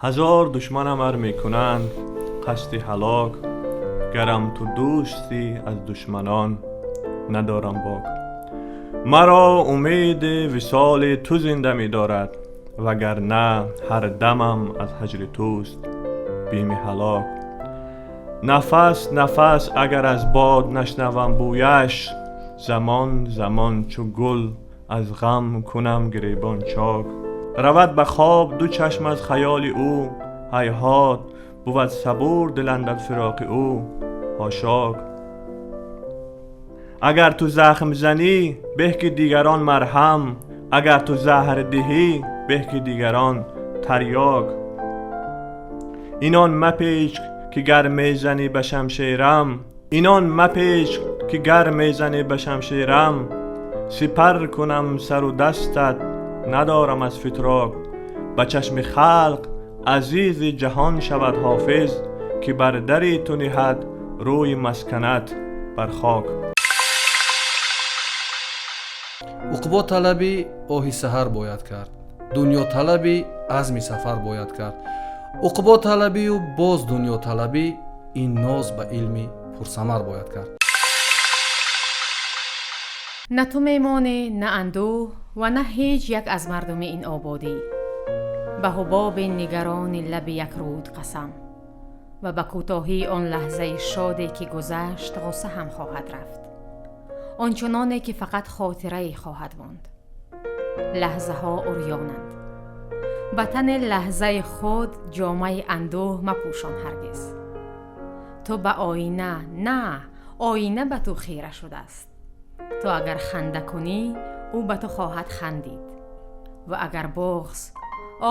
Ҳазор душманам ар мекунанд қасди ҳалок, гарам ту дӯстӣ, аз душманон надорам бок. Маро умеди висоли ту зинда медорад, вагарна ҳар дамам аз ҳаҷри туст бими ҳалок. Нафас нафас агар аз бод нашнавам бӯяш, замон замон чу гул аз ғам кунам гиребон чок. Равад ба хоб ду чашм аз хаёли ӯ, ҳайҳот, бувад сабур дил андар фироқи ӯ, ҳошок. Агар ту захм занӣ, беҳ ки дигарон марҳам, агар ту заҳр диҳӣ, беҳ ки дигарон тарёк. Инон мапеч, ки гар мезанӣ ба шамшерам, инон мапеч, ки гар мезанӣ ба шамшерам, сипар кунам сару дастат, надорам аз фитрок. Ба чашми халқ азизи ҷаҳон шавад ҳофиз, ки бар дари ту ниҳад рӯи масканат бар хок. Уқботалабӣ оҳи саҳар бояд кард, дунёталабӣ азми сафар бояд кард, уқботалабию боз дунёталабӣ ин ноз ба илми пурсамар бояд кард. На ту мемонӣ, на андӯҳ ва на ҳеҷ як аз мардуми ин ободӣ. Ба ҳубоби нигарони лаби як рӯд қасам ва ба кӯтоҳии он лаҳзаи шоде, ки гузашт, ғусса ҳам хоҳад рафт, ончуноне ки фақат хотирае хоҳад монд. Лаҳзаҳо урёнанд. Ба тани лаҳзаи худ ҷомаи андӯҳ мапӯшон ҳаргиз. Ту ба оина на, оина ба ту хира шудааст. Ту агар ханда кунӣ, ӯ ба ту хоҳад хандид ва агар буғз,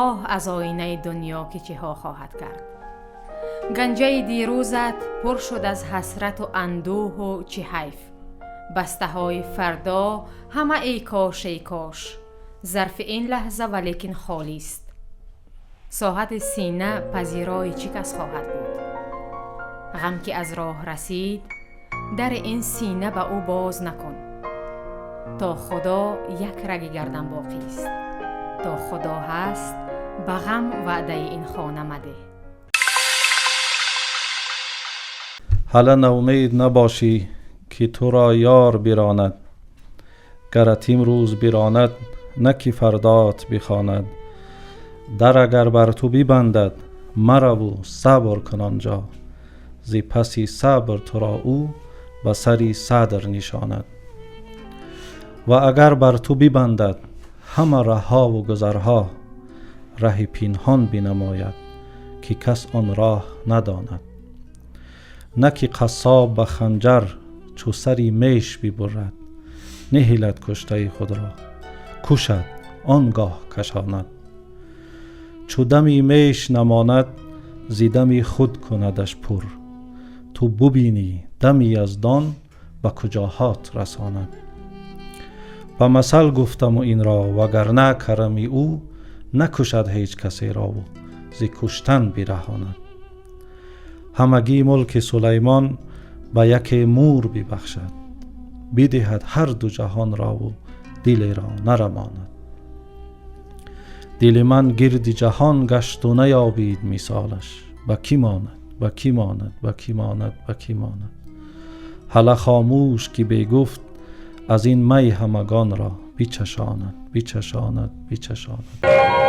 оҳ аз оинаи дунё, ки чиҳо хоҳад кард. Ганҷаи дирӯзат пур шуд аз ҳасрату андӯҳу чӣ ҳайф. Бастаҳои фардо ҳама эй кош, эй кош, зарфи ин лаҳза валекин холист. Соҳати сина пазирои чӣ кас хоҳад буд? Ғам ки аз роҳ расид, дари ин сина ба ӯ боз накун. То Худо як раги гардан боқист, то Худо ҳаст, ба ғам ваъдаи ин хона мадеҳ. Ҳала ноумед набошӣ, ки туро ёр биронад. Гарат имрӯз биронад, на ки фардоат бихонад. Дар агар бар ту бибандад, мараву сабр кун он ҷо. Зи паси сабр туро ӯ ба сари садр нишонад. Ва агар бар ту бибандад ҳама раҳҳову гузарҳо, раҳи пинҳон бинамояд, ки кас он роҳ надонад. На ки қассоб ба ханҷар чу сари меш бибурад, наҳилад куштаи худро, кушад, он гоҳ кашонад. Чу дами меш намонад, зи дами худ кунадаш пур. Ту бубинӣ, дами Яздон ба куҷоҳот расонад. Ба масал гуфтаму инро, вагарна карами ӯ накушад ҳеҷ касерову зи куштан бираҳонад. Ҳамагӣ мулки Сулаймон ба яке мур бибахшад, бидиҳад ҳар ду ҷаҳонрову дилеро нарамонад. Дили ман гирди ҷаҳон гашту наёбид мисолаш. Ба кӣ монад, ба кӣ монад, ба кӣ монад, ба кӣ монад? Ҳала хомӯш, ки бегуфт аз ин май ҳамагонро бичашонад, бичашонад, бичашонад.